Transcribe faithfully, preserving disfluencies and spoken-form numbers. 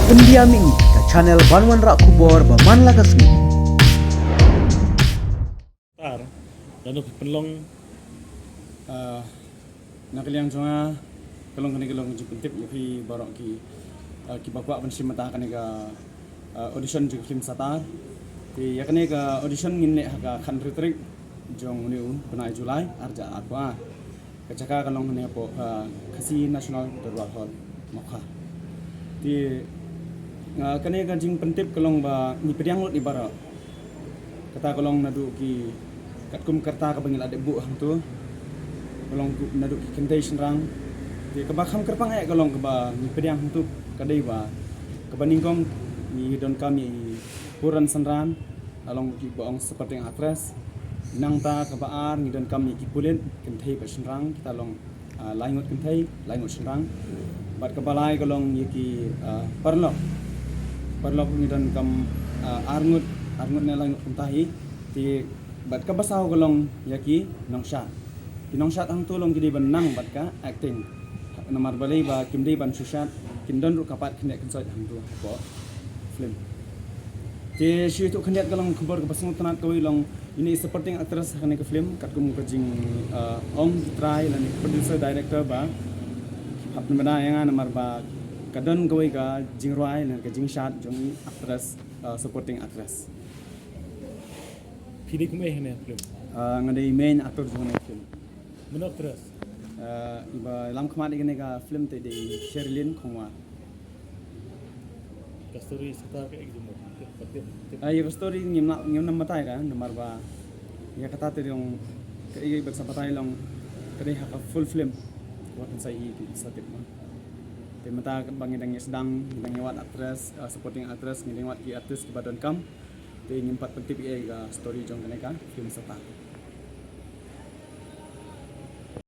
Pyndiam ïa ngi ka channel ban wanrah khubor ba man la ka sngi. Tar, lano phi pynlong? Ah, na ka liang jong nga, ka long kane ka long jingpyntip ïa phi baroh ki, ah, kiba kwah ban shim bynta kane ka, ah, audition jong ka film Satar. Te ïa kane ka audition ngin leh ha ka khathynriew tarik jong une u bnai July, ar hajar arphew ar. Ka jaka ka long hangne hapoh, ah, Khasi National Dorbar Hall, Mawkhar. Te, ah, kane ka jingpyntip ka long ba ngi pdiang lut ïa baroh. Kata ka long naduh ki, katkum ka rta kaba ngi la dep buh hangto. Ka long naduh ki kynthei shynrang. Te kaba kham kyrpang eh ka long kaba ngi pdiang hangto ka dei ba kaba nyngkong ngi donkam ïa i Puran Synran, la long kiba ong supporting actress. Nangta kaba ar ngi donkam ïa ki pulit, kynthei bad shynrang, kita long, ah, lai ngut kynthei, lai ngut shynrang. Bad kaba lai ka long ïa ki, ah, paralok. Paralok ngi donkam, ah, ar ngut, ar ngut ne lai ngut kumta hi. Te bad kaba saw ka long ïa ki nongshad. Ki nongshad hangto long ki dei ban nang bad ka acting. Namar balei ba kim dei ban shu shad, kin don ruh ka part khyndiat khynsoit hangto hapoh film. Te shu ïathuh khyndiat ka long khubor kaba sngewtynnat kawei long ine i supporting actress ha kane ka film, katkum ka jing, ah, ong ki trai lane producer director ba hap pynbna ïa nga namar ba ka don kawei ka jingrwai lane ka jingshad jong i actress, ah, supporting actress. Phi dei kum ei ha kane ka film? Ah, nga dei main actor jong kane ka film. Mano actress? Ah, iba lam khmat ïa kane ka film te dei Sherilyn Khongwar. Ka story Satar ka ek jumbo. Tip, tip, tip. Ah, ïa ka story ngim lah, ngim nam batai ka namar ba ïa kata te long ka ei ba sa batai long ka dei ha ka full film. Wat sa i ki sa tip ma. Te mynta ba ngi dang ïa sdang, ngi dang ïa wad actress, ah, supporting actress, ngi dang ïa wad ki artist kiba donkam. Te ngim pat pyntip ïa ka story jong kane ka film Satar.